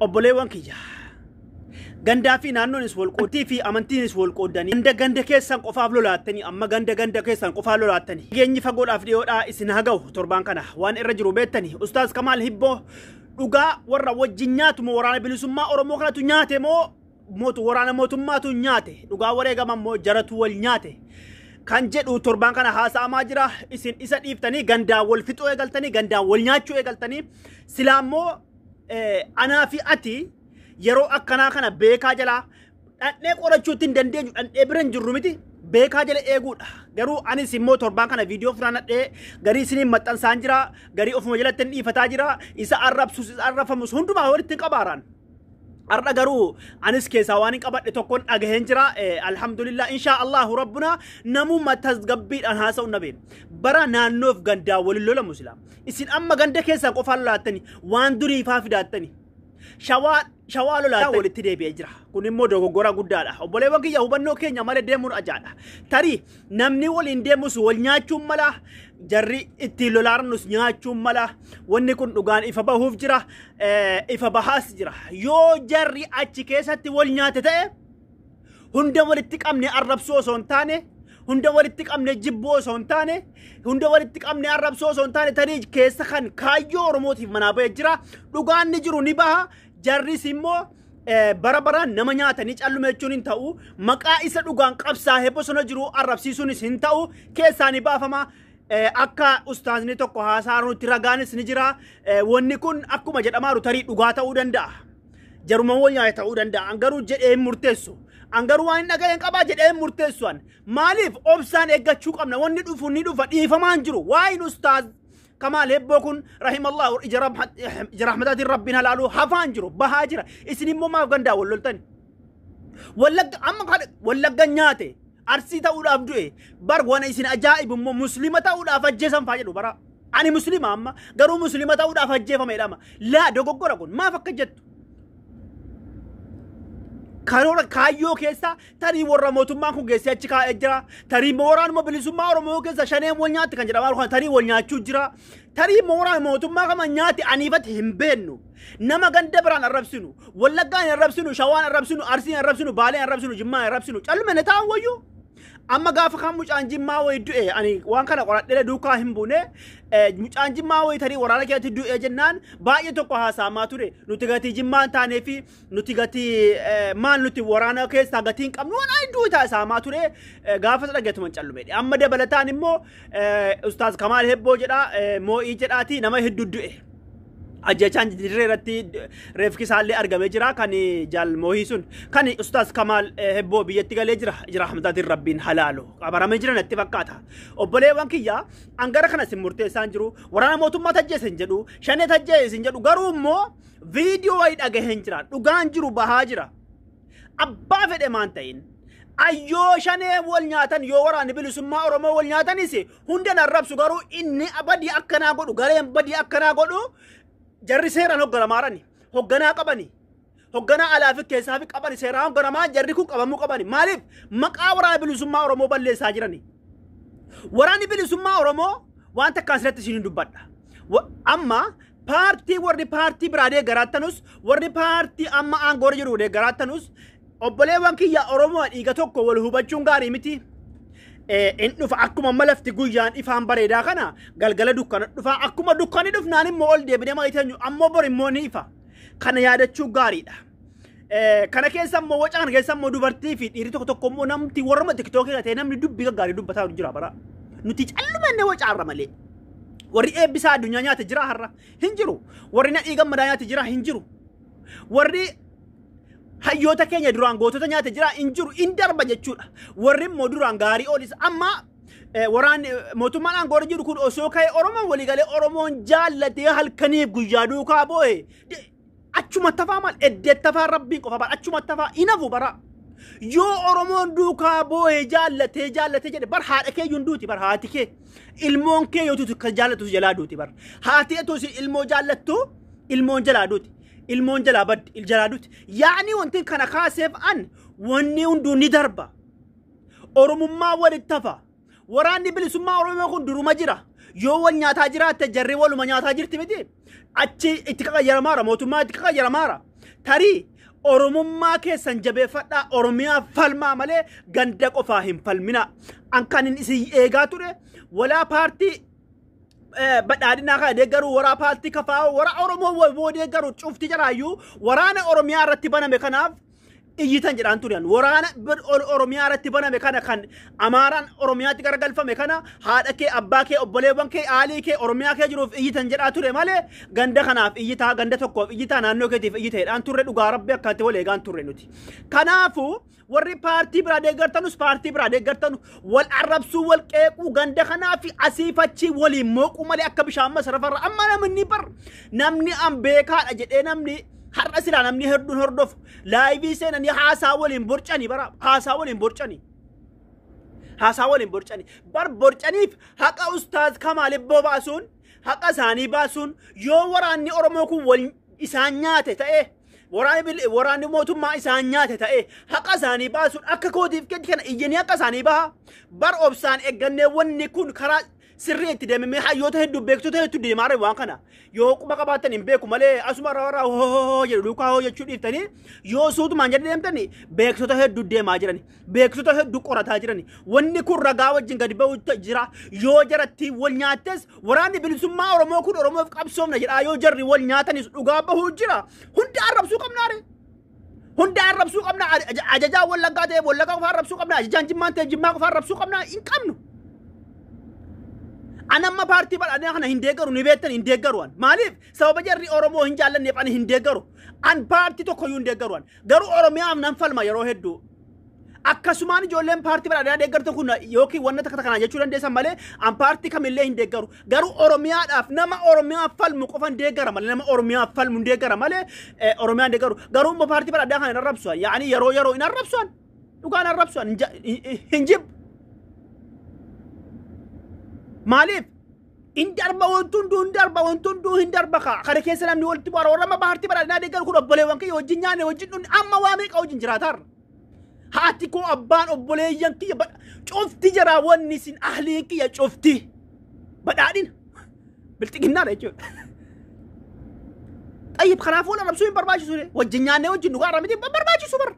Obboleewwan kiyya. Gandaa fi naannoonis wal qoodii fi amantiinis wal qoodanii ganda ganda keessan qofaaf lolaattanii amma ganda ganda keessan qofaaf lolaattanii geenyi fagoodhaaf dhiyoodhaa isin haa ga'u. Torbaan kana waan irra jiru beektanii Ustaaz Kamaal Hibboo dhugaa warra wajjin nyaatu moo waraana bilisummaa Oromoo kanatu nyaate moo mootu waraana mootummaatu nyaate dhugaa wareegaman moo jaratu wal nyaate kan jedhu torbaan kana haasa'amaa jira. Isin isa dhiiftanii gandaan wal fixuu eegaltanii gandaan wal nyaachuu eegaltanii silaa immoo anaa fi ati yeroo akkanaa kana beekaa jalaa dhandhee qorachuutti hin dandeenyu, dhandhee bira hin jirru miti, beekaa jala eeguudha. Garuu anis immoo torbaan kana viidiyoo funaanadhee garii isiniin maxxansaan jira, garii ofuma jalatti hin dhiifataa jira, isa arrabsus isa arrafamus hundumaa walitti hin qabaaraan. Har'a garuu anis keessaa waan hin qabadhe tokkoon dhagaheen jira. Alhamdulillah, inshaa Allahu rabbuna namummaa tasgabbiidhaan haasa'u nabe. Bara naannoof gandaa waliin lolamu sila. Isin amma ganda keessan qofaan lolaattani waan durii faa fidaattani. Shawaa shawaa lolaattani walitti deebi'ee jira. Kun immoo dogoggora guddaadha. Obboleewwan kiyya, hubannoo keenya malee deemuun ajaadha. Tarii namni waliin deemus wal nyaachuun mala, jarri ittiin lolaarnus nyaachuun mala. Wanni kun dhugaan ifa bahuuf jira, ifa bahaas jira. Yoo jarri achi keessatti wal nyaate ta'e hunda walitti qabne arrabsoo osoo hin taane, hunda walitti qabne jibboo osoo hin taane, hunda walitti qabne arrabsoo osoo hin taane, tarii keessa kan kaayyoo Oromootiif manaa bahee jira. Dhugaan ni jiru ni baha. Jarris immoo bara baraan nama nyaatanii callume jechuun hin ta'u. Maqaa isa dhugaan qabsaa'ee bosona jiru arrabsiisuunis hin ta'u. Keessaa ni baafama. Akka ustaazni tokko haasaa nutti ragaanis ni jira. Wanni kun akkuma jedhamaaru tarii dhugaa ta'uu danda'a. Jaruma wal nyaate ta'uu danda'a. An garuu jedhee hin murteessu. An garuu waan hin dhaga'een qabaa jedhee hin murteessu an. Maaliif obsaan eeggachuu qabna? Wanni dhufu ni dhufa, dhiifamaan jiru. Waa'in ustaaz Kamaal Hebboo kun rahimallahu ija rahmataatiin rabbiin halaaluu hafaan jiru bahaa jira. Isin immoo maaf gandaa wal loltani? Wallagga amma Wallagga nyaate Arsii ta'uudhaaf du'e bar. Wana isin ajaa'ibu immoo muslima ta'uudhaaf ajjeesan faa jedhu bara. Ani muslima amma garuu muslima ta'uudhaaf ajjeefame jedhama. Laa, dogoggora kun maaf akka jettu? Karoora kaayyoo keessa tarii warra mootummaan kun geessee achi kaa'ee jira. Tarii waraanuma bilisummaa Oromoo keessa shaneen wal nyaatti kan jedhamaa jiru tarii wal nyaachuu jira. Tarii waraana mootummaa kama nyaatti aniifatti hin beennu. Nama ganda biraan arrabsinu, Wallaggaan hin arrabsinu, Shawaan arrabsinu, Arsiin arrabsinu, Baaleen arrabsinu, Jimmaan arrabsinu. Calmene ta'an wayyuu. Amma gaafa kan mucaan Jimmaa wayii du'e, ani waan kana qoradhee duukaa hin buune, mucaan Jimmaa wayii tarii waraana keessatti du'e jennaan baay'ee tokko haasa'amaa ture. Nuti gatii Jimmaa hin taanee fi nuti gatii maal nuti waraana keessaa gatii hin qabnu waan hedduu taasifamaa ture. Gaafa isa dhaggeetuma callume. Amma dabalataan immoo Ustaaz Kamaal Hebboo jedha, Moo'ii jedhaati nama hedduu du'e. Ajjechaan dirree irratti reefki isaallee argamee jira. Kan jaal Moohii sun kan Ustaaz Kamaal Hebboo biyyatti galee jira. Ija rahmataatiin rabbiin halaalu qabaramee jira natti fakkaata. Obboleewwan kiyya, angara kana isin murteessaan jiru, waraana mootummaa tajjeese hin jedhu, shanee tajjeese hin jedhu, garuu immoo viidiyoo wayii dhagaheen jira. Dhugaan jiru bahaa jira. Abbaa fedhe maan ta'in ayyoo shanee wal nyaatan, yoo waraanni bilisummaa Oromoo wal nyaatanis hunda arrabsu, garuu inni badii akkanaa godhu, gareen badii akkanaa godhu, jarri seeraan hogganamaarani, hogganaa qabani, hogganaa alaa fi keessaa fi qabani, seeraan hogganamaa jarri kun qabamuu qabani. Maaliif maqaa waraana bilisummaa Oromoo balleessaa jirani? Waraanni bilisummaa Oromoo waan takka asirratti isin dubbadha. Amma paartii warri paartii biraa deeggaraatanus, warri paartii amma aangoo jiru deeggaraatanus, obboleewwan kiyya Oromoo dhiiga tokko wal hubachuun gaarii miti. In dhufa akkuma amma lafti guyyaan ifaan bareedaa kana galgala dukkana dhufa. Akkuma dukkanni dhufnaan immoo ol deebinee maal teenyu, ammoo bor immoo ni ifa. Kana yaadachuu gaariidha. Kana keessa immoo waca kana keessa immoo dubartii fi dhiirri tokko tokko immoo namti warra TikTokii ta'e namni dubbii gaggaarii dubbataa jira bara. Nuti callumanne wacaarra malee. Warri eebbisaa addunyaa nyaate jira har'a hin jiru. Warri nadhii gammadaa nyaate jira hin jiru. Warri hayyoota keenya duraan gootota nyaate jira hin jiru, hin darba jechuudha. Warri immoo duraan gaarii oolis amma waraan mootummaan aangoo jiru kun osoo ka'e Oromoon waliigalee Oromoon jaallatee halkaniif guyyaa duukaa boo'e achuma tafaa maal eddeettafaa rabbiin qofa bara achuma tafaa hin hafu bara. Yoo Oromoon duukaa boo'ee jaallatee jaallatee jedhe bar, haadha kee iyyuu duuti bar, haati kee ilmoon kee yoo tutu kan jaallattu jalaa duuti bar. Haati otoo ilmoo jaallattu ilmoon jalaa duuti. Ilmoon jalaa baddi jalaa duuti. Yaa'ni wanti kana kaaseef an wanni hunduu ni darba. Oromummaa walitti hafa. Waraanni bilisummaa Oromoo kun duruma jira. Yoo wal nyaataa jiraatte jarri waluma nyaataa jirti miti. Achi itti qaqayyaramaara, mootummaa itti qaqayyaramaara. Tarii Oromummaa keessan jabeeffadhaa, Oromiyaa falmaa malee ganda qofaa hin falmina. An kan inni isin eegaa ture walaa paartii badhaadhinaa kana deeggaruu, waraa paartii kafaa, wara Oromoo waboo deeggaru cufti jaraayyuu waraana Oromiyaa irratti baname kanaaf iyyitan jedhaan turan. Waraana Oromiyaa irratti baname kana, kan Amaaraan Oromiyaatti garagalfame kana, haadha kee, abbaa kee, obboleewwan kee, aalii kee Oromiyaa kee jiruuf iyyitan jedhaa ture malee ganda kanaaf iyyitaa, ganda tokkoof iyyitaa, naannoo keetiif iyyita jedhaan turre. Dhugaa rabbi akkatti wal eegaan turre nuti. Kanaafuu warri paartii biraa deeggartanus, paartii biraa deeggartanu, wal arrabsuu, wal qeequu, ganda kanaa fi asii fachii waliin mooquu malee akka bishaan masarafarra amma namni bar namni an beekaadha jedhee, namni har'a silaa namni hedduun hordofu live seenanii haasaa waliin borcanii, bara haasaa waliin borcanii. Haasaa waliin borcanii bar borcaniif haqa Ustaaz Kamaal Ibboo baasuun, haqa isaanii baasuun, yoo waraanni Oromoo kun wal isaan nyaate ta'ee, waraanni mootummaa isaan nyaate ta'ee, haqa isaanii baasuun akka kootiif keetti kana iyyanii haqa isaanii baha. Bar obsaan eeggannee wanni kun karaa sirrii itti deemamee hayyoota hedduu, beektota hedduu deemaa jiru. Waan kana yoo quba qabaattan hin beeku malee asuma irraa hoo jedhu duukaa hoo jechuu dhiiftanii yoo suutumaan jedhe deemtanii, beektota hedduu deemaa jirani, beektota hedduu qorataa jirani. Wanni kun ragaa wajjin gadi ba'u jira. Yoo jaratti wal nyaattes, waraanni bilisummaa Oromoo kun Oromoof qabsoomna jedha, yoo jarri wal nyaatanis dhugaa bahuu jira. Hunda arrabsuu qabnaare, hunda arrabsuu qabna. Ajajaa Wallaggaa ta'e Wallaggaa qofa arrabsuu qabna, ajajaan Jimmaan ta'e Jimmaa qofa arrabsuu qabna? Hin qabnu. An amma paartii badhaadhinaa kana hin deeggaru, ni beektan, hin deeggaru an. Maaliif? Sababa jarri Oromoo hin jaallanneef ani hin deeggaru. An paartii tokkoyyuu hin deeggaru an. Garuu Oromiyaaf nan falma yeroo hedduu. Akkasumaan ijoolleen paartii badhaadhinaa deeggartu kun yookiin wanna takka kanaa jechuu dandeessan malee an paartii kamillee hin deeggaru. Garuu Oromiyaadhaaf nama Oromiyaaf falmu qofan deeggara malee, nama Oromiyaaf falmu hin deeggara malee Oromiyaan deeggaru. Garuu immoo paartii badhaadhinaa kana hin arrabsu. Yaani yeroo yeroo hin arrabsu. Dhugaan arrabsu, hin jibbu. Maaliif? Hin darba wanti hunduu, hin darba wanti hunduu, hin darba kaa. Kana keessa namni walitti bu'aara. Warra amma paartii badhaadhinaa deeggaru kun obboleewwan kiyya, wajjin nyaanne, wajjin dhunne, amma waa meeqa wajjin jiraataarra. Haati koo, abbaan, obboleeyyan kiyya cufti jaraa, wanni isin ahliin kiyya cufti badhaadhina. Bilxiginnaadha jechuudha. Xayyib, kanaafuu wal arrabsuu hin barbaachisu. Wajjin nyaannee wajjin dhugaa miti barbaachisu bara.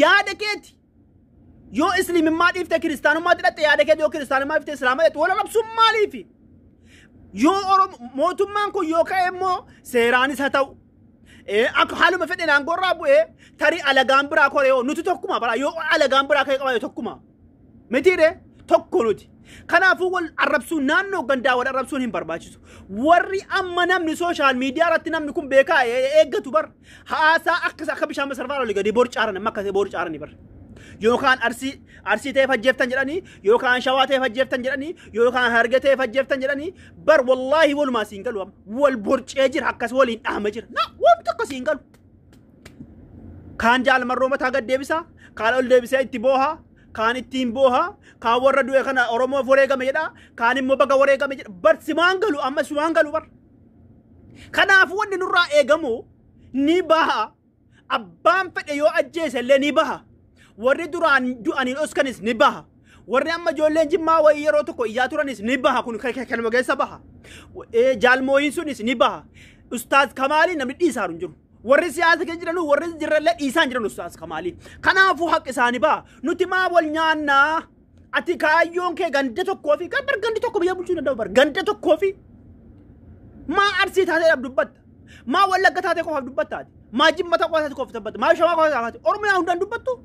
Yaada keeti. Yoo islimimmaa dhiiftee kiristaanummaa hidhatte yaada keeti, yoo kiristaanummaa dhiiftee islaama hidhatte, wal arrabsuun maaliifi? Yoo Oromo mootummaan kun yoo ka'e immoo seeraanis haa ta'u, akka haaluma fedhe aangoo bu'ee, tarii alagaan biraa koree yoo nuti tokkuma bara, yoo alagaan biraa ka'e qabaate tokkuma mitiire, tokko nuti. Kanaafuu wal arrabsuun, naannoo gandaa wal arrabsuun hin barbaachisu. Warri amma namni social media irratti namni kun beekaa eeggatu bar haasaa akkas akka bishaan masarfaa olii gadi borcaaran, amma akkasii borcaarani bar. Yookaan Arsii ta'eef ajjeeftan jedhanii, yookaan Shawaa ta'eef ajjeeftan jedhanii, yookaan Harargee ta'eef ajjeeftan jedhanii, bar wallaahi walumaa siin galu. Amma wal borcee jira, akkas waliin dhahama jira, na wanti akka siin galu. Kaan jaalmarroo mataa gad deebisaa, kaan ol deebisee itti boohaa, kaan ittiin boohaa, kaan warra du'e kana Oromoof wareegame jedha, kaan immoo baga wareegame jedha. Bar simaan galu, amma simaan galu bar. Kanaafuu wanni nurraa eegamu ni baha. Abbaan fedhe yoo ajjeese illee ni baha. Warri duraan du'anii dhoskanis ni baha. Warri amma ijoolleen Jimmaa wayii yeroo tokko iyyaa turanis ni baha, kun kanuma keessa baha. Jaalmooyiin sunis ni baha. Ustaaz Kamaalii namni dhiisaaru hin jiru. Warri siyaasa keessa jiran, warri jirallee dhiisaan jiran Ustaaz Kamaalii. Kanaafuu haqi isaanii baha. Nuti maa wal nyaannaa? Ati kaayyoon kee ganda tokkoo fi bar gandi tokko biyya bulchuu danda'u bar ganda tokkoo fi maa Arsii taateedhaaf dubbatta? Maa Wallagga taatee qofaaf dubbattaati? Maa Jimma taatee qofaaf dubbatta? Maa Shawaa qofaaf taate? Oromiyaa hundaan dubbattu?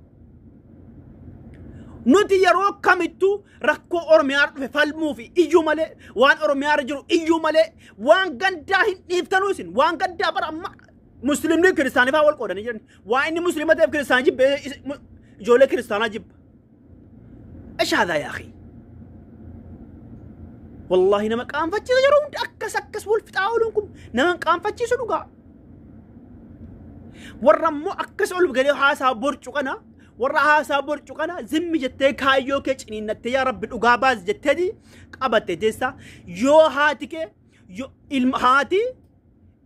Nuti yeroo kamittuu rakkoo Oromiyaa dhufe falmuu fi iyyuu malee, waan Oromiyaa irra jiru iyyuu malee, waan gandaa hin dhiiftanuu isin. Waan gandaa bara amma musliimni kiristaanii fa'aa wal qoodanii jiran. Waa inni musliima ta'eef kiristaanii jibbee ijoollee kiristaanaa jibba. إيش هذا يا أخي؟ والله nama qaanfachiisa. Yeroo hunda akkas akkas wal fixaa ooluun kun nama qaanfachiisu dhugaa. Warra immoo akkas ol galee haasaa borcu kana, warra haasaa borcu kana zimmi jettee kaayyoo kee ciniinnattee, yaa rabbi dhugaa baas jetteeti qabatte teessa. Yoo haati kee ilma, haati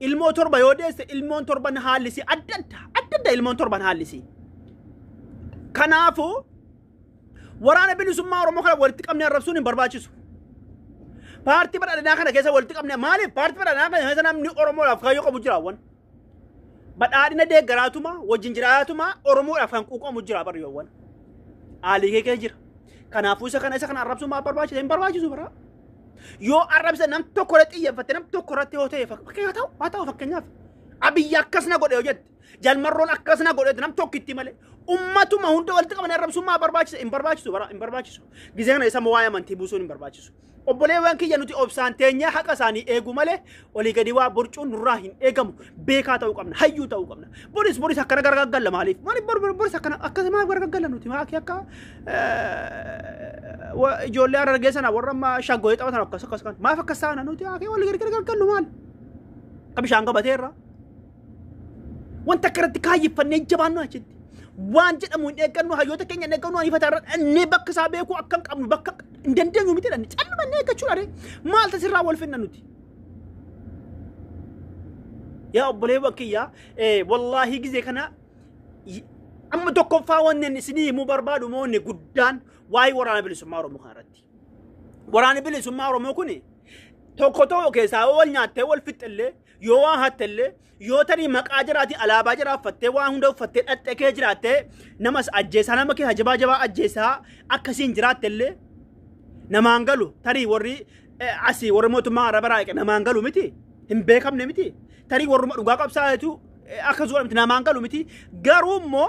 ilmoo torba yoo deesse, ilmoon torban haallisii adda adda adda adda, ilmoon torban haallisii. Kanaafuu waraana bilisummaa Oromoo kana walitti qabnee arrabsuun hin barbaachisu. Paartii badhaadhinaa kana keessa walitti qabnee, maaliif paartii badhaadhinaa kana keessa namni Oromoodhaaf kaayyoo qabu jira awwan. Badhaadhina deeggaraatuma wajjin jiraatuma Oromoodhaaf kan quuqamu jira baryoowwan. Haalii kee jira. Kanaafuu isa kana arrabsuun maal barbaachisa? Hin barbaachisu bara. Yoo arrabsa nam tokko irratti xiyyeeffatte nam tokko irratti yoo ta'e fakkeenya haa ta'u fakkeenyaaf. Abiyyi akkas na godhe yoo jette Jalmarroon akkas na godhe nam tokkitti malee ummatuma hunda walitti qabanii arrabsuun maal barbaachisa? Hin barbaachisu bara, hin barbaachisu. Gizee kana isa waa'ee amantii buusuun hin barbaachisu. Obboleewwan kiyya nuti obsaan teenyee haqa isaanii eeguu malee olii gadi waa borcuun nurraa hin eegamu. Beekaa ta'uu qabna, hayyuu ta'uu qabna. Boris boris akkana gargaggalla maaliif? Maaliif boris akkana akkas maal gargaggalla nuti? Maaki akka ijoollee Harargee sana warra amma shaggooyee taphatan akkas akkas kan maaf akkas taana nuti akee walii gadi gargaggallu maal? Akka bishaan gabateerra. Wanta akka irratti kaayyeffannee jabaannu achitti. Waan jedhamu hin eeggannu, hayyoota keenya hin eeggannu, aniifata irra dhannee bakka isaa beekuu akka hin qabnu bakka hin dandeenyu miti dhanne callumannee eeggachuudha. Maal tasirraa wal finna nuti? Yaa obboleewwan kiyya, wallaahi gizee kana amma tokkoffaa wanni isinii himuu barbaadu moonni guddaan waa'ee waraana bilisummaa Oromoo kanarratti. Waraanni bilisummaa Oromoo kuni tokko tokko keessaa yoo wal nyaattee wal fixxellee, yoo waa hattellee, yoo tarii maqaa jiraati alaabaa jiraa uffattee waan hunda uffattee dhaxxee kee jiraattee namas ajjeesaa nama keessa jabaa jabaa ajjeesaa akkasiin jiraattellee namaan galu. Tarii warri asii warri mootummaa araba raaqe namaan galu miti, hin beekamne miti, tarii warruma dhugaa qabsaa'etu akkas godhamti namaan galu miti. Garuu immoo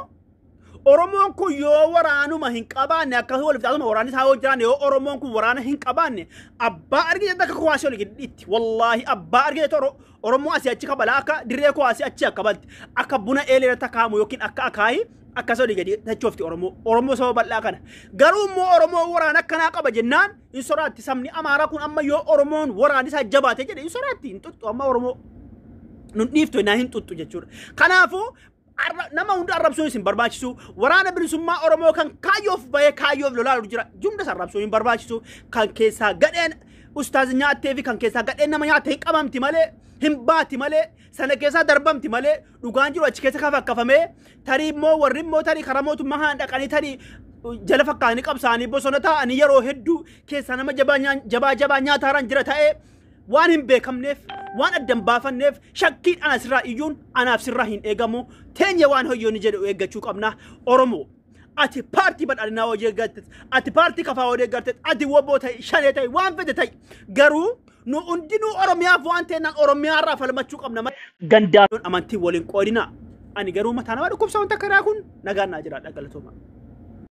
Oromoon kun yoo waraanuma hin qabaanne akkasuma waliif taasuma waraanni isaa yoo jiraanne, yoo Oromoon kun waraana hin qabaanne abbaa argite akka kuwaasii olii giddiitti, wallaahi abbaa argite Oromoo asii achi kabalaa akka dirree kuwaasii achi akka balti akka buna eelee irratti akaamu yookiin akka akaayii akkas olii gadi tachoofti Oromoo. Oromoo saba bal'aa kana. Garuu immoo Oromoo waraana akkanaa qaba jennaan hin soraatti. Sabni Amaaraa kun amma yoo Oromoon waraanni isaa jabaate jedhe hin soraatti, hin xuxxu. Amma Oromoo nun dhiiftu naa hin xuxxu jechuudha. Kanaafuu nama hunda arrabsuun isin barbaachisu. Waraana bilisummaa Oromoo kan kaayyoof bahee kaayyoof lolaa jira jumda arrabsuun hin barbaachisu. Kan keessaa gadheen ustaaz nyaattee fi kan keessaa gadheen nama nyaatte hin qabamti malee, hin baati malee, sana keessaa darbamti malee, dhugaan jiru achi keessa kafakkafamee tarii immoo warri immoo tarii karaa mootummaa haan dhaqanii tarii jala fakkaatanii qabsaanii bosona taa'anii yeroo hedduu keessaa nama jabaa jabaa nyaataaraan jira ta'ee waan hin beekamneef, waan addan baafanneef shakkiin ana sirraa iyyuun anaaf sirraa hin eegamu. Teenye waan hoyyoonni jedhu eeggachuu qabna. Oromoo, ati paartii badhaadhinaa hojii eeggatte, ati paartii kafaa hojii eeggatte, ati woboo ta'e, shanee ta'e, waan fedhe ta'e, garuu nu hundinuu Oromiyaaf waan ta'e Oromiyaa irraa falmachuu qabna. Gandaan amantii waliin qoodina. Ani garuu mataa nama dhukkubsa wanta karaa kun nagaan naa jiraadha, galatooma.